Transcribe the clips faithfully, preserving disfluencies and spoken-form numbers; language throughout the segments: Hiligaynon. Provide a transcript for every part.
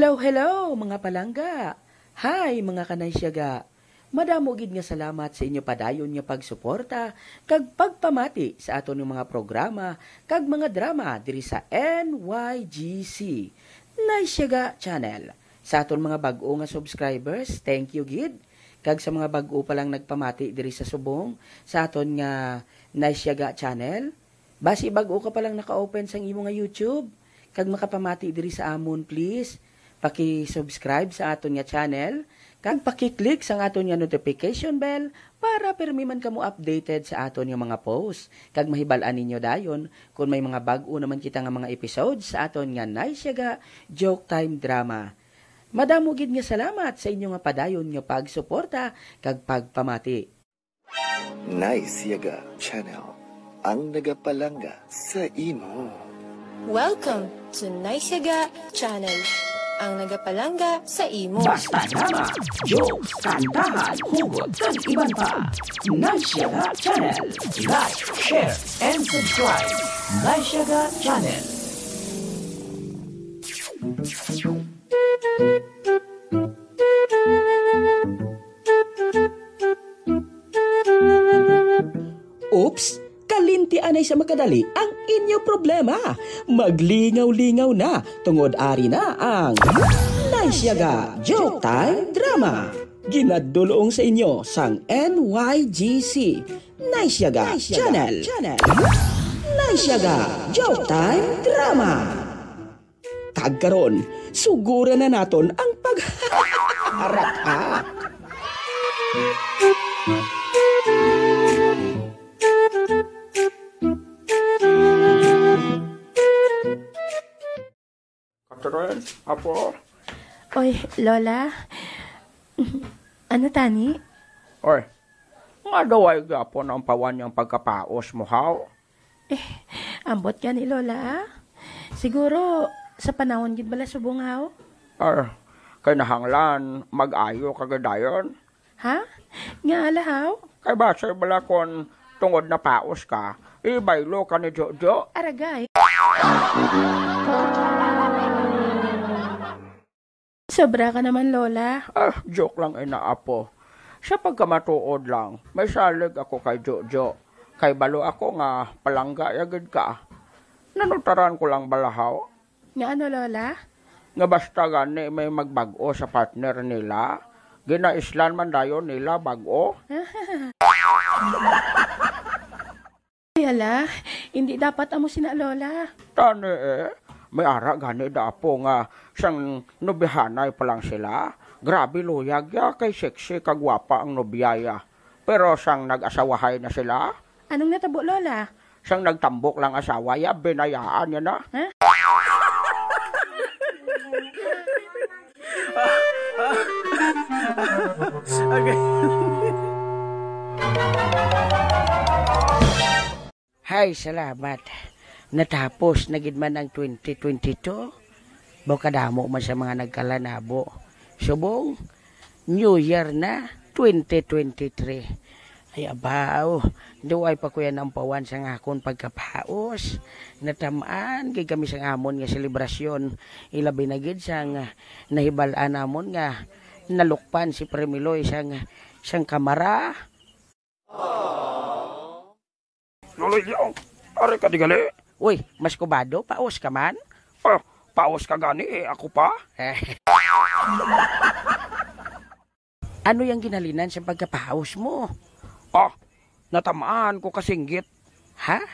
Hello, hello, mga palangga! Hi, mga kanaysiyaga! Madamo gid nga salamat sa inyo padayon nga pagsuporta kag pagpamati sa aton nga mga programa kag mga drama diri sa N Y G C, Naysiyaga Channel. Sa aton mga bag-o nga subscribers, thank you gid. Kag sa mga bag-o pa lang nagpamati diri sa subong sa aton nga Naysiyaga Channel, basi bag-o ka pa lang naka-open sang imo nga YouTube, kag makapamati diri sa amon, please, paki-subscribe sa aton nga channel, kag paki-click sang aton nga notification bell para pirmi man kamo updated sa aton nga mga post, kag mahibal-an ninyo dayon kon may mga bag-o naman kita nga mga episodes sa aton nga Naysiyaga Joke Time Drama. Madamo gid nga salamat sa inyo nga padayon nga pagsuporta kag pagpamati. Nice Yaga Channel, ang nagapalangga sa imo. Welcome to Nice Yaga Channel, ang nagapalangga sa imo. Basta drama, jokes, kantahan, hugot, kag iban pa. Nice Yaga Channel. Like, share, and subscribe. Nice Yaga Channel. Oops! Kalinti anay sa makadali ang inyo problema. Maglingaw-lingaw na, tungod ari na ang Nice Yaga Joke Time Drama. Ginadulong sa inyo sang N Y G C, Nice Yaga Channel. Nice Yaga Joke Time Drama. Kag karon, suguran na naton ang pag-, arak, ah. Catherine, apo. Oy, Lola. Ano tani? Oy, nga daw ay gapon ang pawan niyang pagkapaos mo, haw? Eh, ambot gani, Lola, ah. Siguro, sa panahon gid bala subong, haw? Ah, kay nahanglan, mag-ayo ka gid dayon. Ha? Nga ala, haw? Kay basi bala kon tungod napaos ka, ibaylo ka ni Jojo. Aragay. Sobra ka naman, Lola. Ah, joke lang ina, apo. Sa pagkamatuod lang, may salig ako kay Jojo. Kay balo ako nga palangga ya gid ka. Nanutaran ko lang bala, haw. Nga ano, Lola? Nga basta gani may magbag-o sa partner nila, ginaislan man dayon nila bag-o. Ay, hala, hindi dapat amo sina, Lola. Tani, eh, may ara gani da, apo, nga sang nobihanay pa lang sila, grabe luyag ya kay sexy kag gwapa ang nobya ya. Pero sang nag-asawahay na sila, anong natabo, Lola? Sang nagtambok lang asawa ya, binayaan niya na. Ha? Agay. Hay, salamat. Natapos na gid man ang twenty twenty-two. Baw kadamo man sa mga nagkalanabo. Subong, New Year na, twenty twenty-three. Ay, abaw, duway pa ko yan ang pawan sang akon pagkapaos. Natamaan gid kami sang amon nga selebrasyon. Ilabi na gid sang nahibal-an namon nga nalukpan si Premiloy sang, sang kamara. Loloy Leong, ari ka di gali? Uy, Mas Kubado, paos ka man? Ah, paos ka gani, eh, ako pa? Ano yang ginhalinan sa pagkapaos mo? Ah, natamaan ko ka singgit. Ha?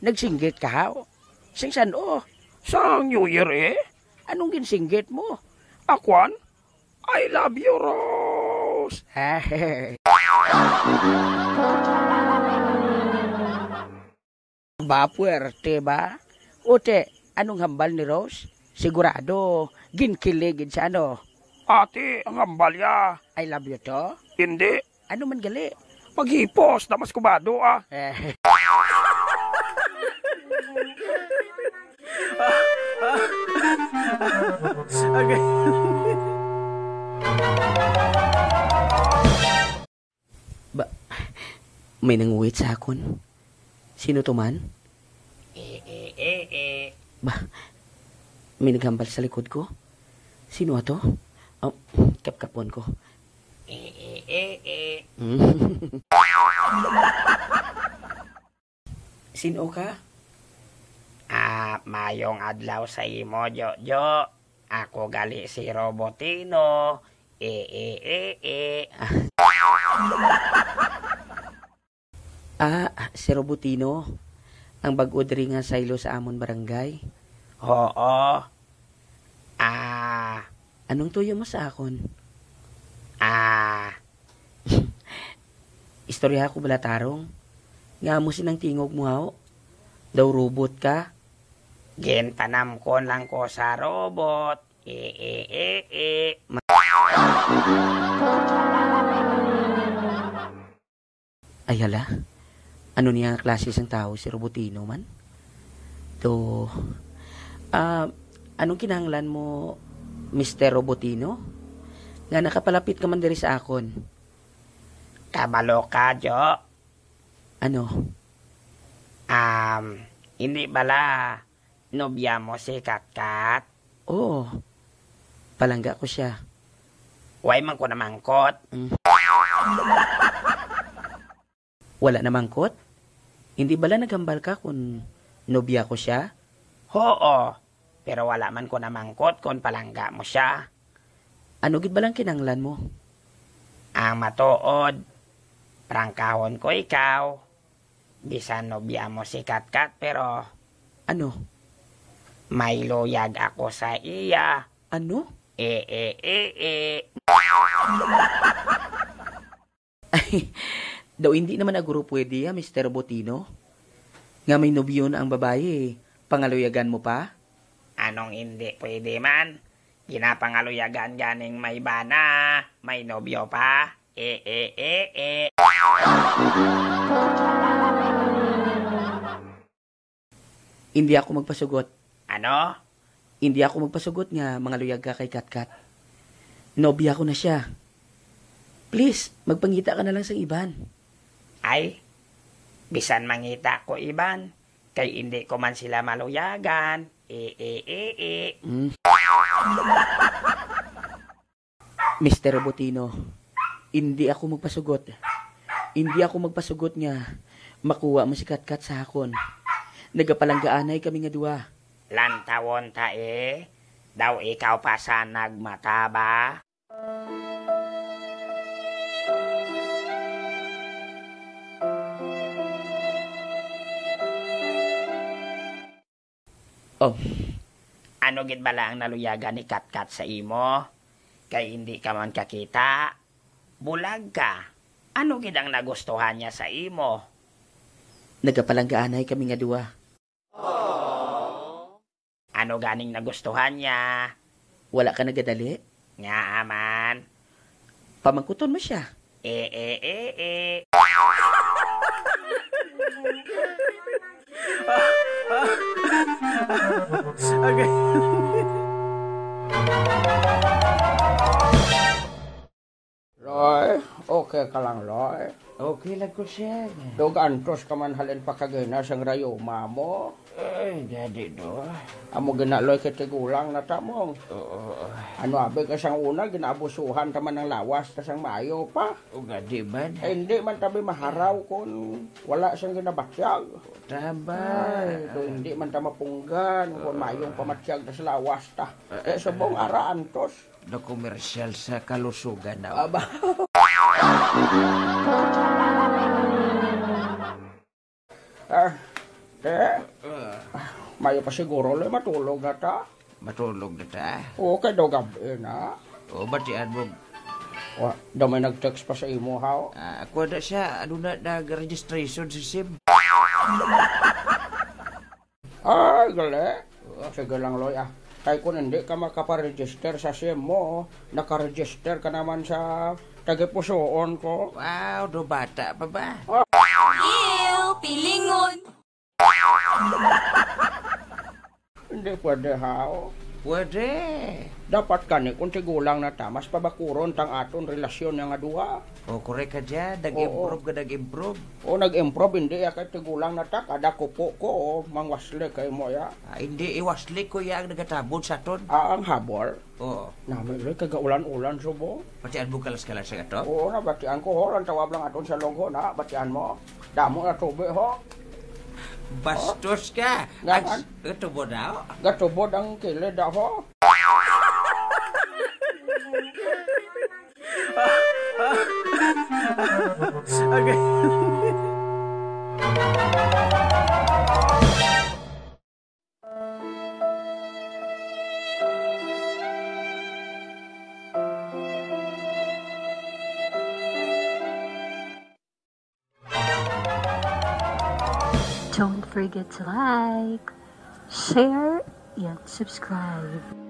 Nagsinggit ka, haw? Sing san-o? Sang New Year, eh. Anong ginsinggit mo? Akwan? I love you, Rose. Ba, puwerte ba? Ute, anong hambal ni Rose? Sigurado, ginkilig gid sa ano? Ate, ang hambal ya. I love you to? Hindi. Ano man gali? Paghipos, damas kubado, ah. Eh. Agay. Ba, may nanguwit sa akon. Sino to man? Eh, eh, eh, eh. Ba, may naghambal sa likod ko. Sino ato? Oh, kapkapon ko. Eh, eh, eh, eh. Hmm. Sino ka? Ah, mayong adlaw sa imo, Jojo. Ako gali si Robotino. Eh, eh, eh, eh. Ah, si Robotino, ang bag-o diri nga saylo sa amon barangay. Oo. Ah. Anong tuyo mo sa akon? Ah. Istorya ko bala tarong. Nga amo sinang tingog mo, haw? Daw robot ka? Ginpanamkon lang ko sa robot. Eh, eh, eh, eh. Ma- Ay, hala. Ano niya nga klase sang tawo si Robotino man? To, ah, anong kinahanglan mo, Mister Robotino? Nga nakapalapit ka man diri sa akon? Kabalo ka, Jo. Ano? Um, hindi bala nobya mo si Katkat? Oo. Palangga ko siya. Way man ko namangkot. Mm. Wala namangkot? Hindi bala naghambal ka kung nobya ko siya? Oo, pero wala man ko namangkot kung palangga mo siya. Ano gid balang kinanglan mo? Ang matuod, prangkahon ko ikaw. Bisan nobya mo si Katkat, pero ano? May luyag ako sa iya. Ano? Eh, eh, eh, eh. Ay, daw hindi naman na guro pwede, ha, Mister Botino? Nga may nobyo na ang babayi, pangaluyagan mo pa? Anong hindi pwede man? Ginapangaluyagan ganing may bana, may nobyo pa. Eh, eh, eh, eh. Hindi ako magpasugot. Ano? Hindi ako magpasugot nga mangaluyag ka kay Katkat. Nobya ko na siya. Please, magpangita ka na lang sa iban. Ay, bisan mangita ko iban, kay hindi ko man sila maluyagan. Eh, eh, eh, eh. Mm. Mister Botino, indi ako magpasugot. Indi ako magpasugot nga makuha mo si Katkat sa akon. Nagapalanggaanay kami nga duha. Lantawon ta, eh. Daw ikaw pa sa nagmata ba? Oh. Ano gid bala ang naluyagan ni Katkat sa imo? Kay hindi ka man kakita. Bulag ka. Ano gid ang nagustuhan niya sa imo? Nagapalanggaanay kami nga duha. Ano ganing nagustuhan niya? Wala ka nagadali? Nga man. Pamangkuton mo siya. Eh, eh, eh, eh. Okay. Loy, okay ka lang, Loy? Okay lang ko, sir. Dog antos ka man halin pa kagina sang rayuma mo. Ay, gadi do. Amo gina, Loy, kay tigulang na ta mo. Oo. Ano abi ka sang una, ginaabusuhan ta man ang lawas ta sang maayo pa. O, gadi man. Eh, hindi man tabi maharaw kung wala sang ginabatyag. Tama. Ay, do hindi man ta mapunggan kung mayong pamatyag ta sa lawas ta. Eh, subong ara antos. Na komersyal sa kalusugan na. Aba. Ah, te, Ah, mayo pa siguro, Loy, matulog na ta. Matulog na ta. Oo, kay daw gab-i na. O, batian mo. Wa, daw may nag-text pa sa imo, haw? Ah, ako na siya, ano na, nag-registration sa sim. Ay, gali. Sige lang, Loy, ah. Kay kung hindi ka makaparegister sa sim mo, nakaregister ka naman sa tagipusoon ko. Wow, do bata pa ba? Ah. Ew, pilingon. Hindi pwede, haw. Pwede. Dapat kani kung tigulang na ta, mas pabakuron tang aton relasyon nga duha. O, correct ka dyan. Nag-improve ka, nag-improve. O, nag-improve, hindi ya kay tigulang na ta, kada kupo ko, o, mangwasli kay mo ya. Ah, hindi, iwasli ko ya ang nagatabon sa aton. Ah, ang habol. Oo. Nami, Loy, kagaulan-ulan subong. Pati ang bukalas-kalas sa ato? Oo, nabatian ko, ho, ang tawag lang aton sa log, ho, na, batian mo. Damo na tubi, ho. Bastos ka. Gaman. Ang s-, gatubod na, ho. Gatubod ang kilid, ah, ho. Okay. Don't forget to like, share, and subscribe.